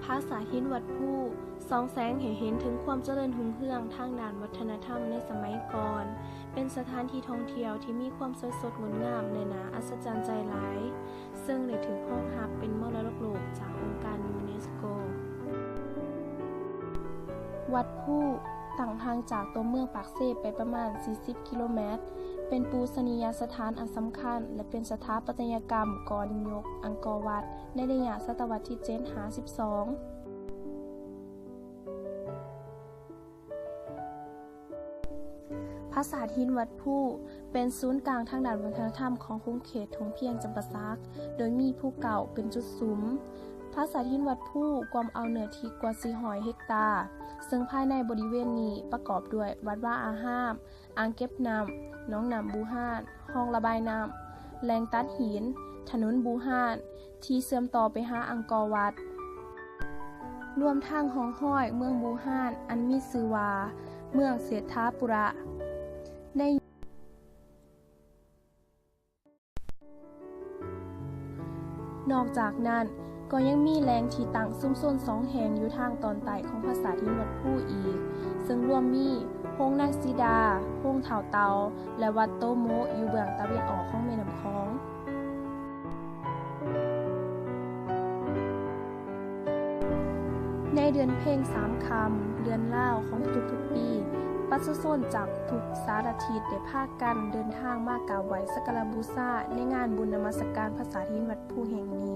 ຜາສາດຫີນວັດພູ ສ່ອງແສງໃຫ້ເຫັນເຖິງຄວາມຈະເລີນຮຸ່ງເຮືອງທາງດ້ານວັດທະນະທຳໃນສະໄໝກ່ອນ, ເປັນສະຖານທີ່ທ່ອງທ່ຽວທີ່ມີຄວາມສວຍສົດງົດງາມ ແລະ ໜ້າອັດສະຈັນໃຈຫຼາຍ, ເຊິ່ງໄດ້ຖືກຮອງຮັບເປັນມໍລະດົກໂລກຈາກອົງການຢູເນສໂກ. ວັດພູ ຕັ້ງຫ່າງຈາກຕົວເມືອງປາກເຊໄປປະມານສີ່ສິບກິໂລແມັດ, ເປັນປູຊະນີຍະສະຖານອັນສຳຄັນ ແລະ ເປັນສະຖາປັດຕະຍະກຳກ່ອນຍຸກອັງກໍວັດ ໃນໄລຍະສະຕະວັດທີເຈັດຫາສິບສອງ. ຜາສາດຫີນວັດພູ ເປັນສູນກາງທາງດ້ານວັດທະນະທຳຂອງຂົງເຂດທົ່ງພຽງຈຳປາສັກ, ໂດຍມີພູເກົ້າເປັນຈຸດສຸມ. ຜາສາດຫີນວັດພູກວມເອົາເນື້ອທີ່ກວ່າສີ່ຮ້ອຍເຮັກຕາ, ເຊິ່ງພາຍໃນບໍລິເວນນີ້ປະກອບດ້ວຍວັດວາອາຮາມ, ອ່າງເກັບນ້ຳ, ໜອງນ້ຳບູຮານ, ຮ່ອງລະບາຍນ້ຳ, ແຫຼ່ງຕັດຫີນ, ຖະໜົນບູຮານ ທີ່ເຊື່ອມຕໍ່ໄປຫາອັງກໍວັດ, ລວມທັງຮ່ອງຮອຍເມືອງບູຮານ ອັນມີຊື່ວ່າເມືອງເສດຖາປຸຣະ. ໃນ ນອກຈາກນັ້ນ ກໍຍັງມີແຫຼ່ງທີ່ຕັ້ງຊຸມຊົນສອງແຫ່ງຢູ່ທາງຕອນໃຕ້ຂອງຜາສາດຫີນວັດພູອີກ, ເຊິ່ງລວມມີໂຮງນາງສີດາ, ໂຮງທ້າວເຕົ່າ ແລະ ວັດໂຕໂມະ ຢູ່ເບື້ອງຕາເວັນອອກຂອງແມ່ນ້ຳຂອງ. ໃນເດືອນເພັງສາມຄ່ຳ ເດືອນລາວຂອງທຸກໆປີ, ປະຊາຊົນຈາກທຸກສາລະທິດໄດ້ພາກັນເດີນທາງມາກາບໄຫວ້ສັກກາລະບູຊາໃນງານບຸນນະມັດສະການຜາສາດຫີນວັດພູແຫ່ງນີ້.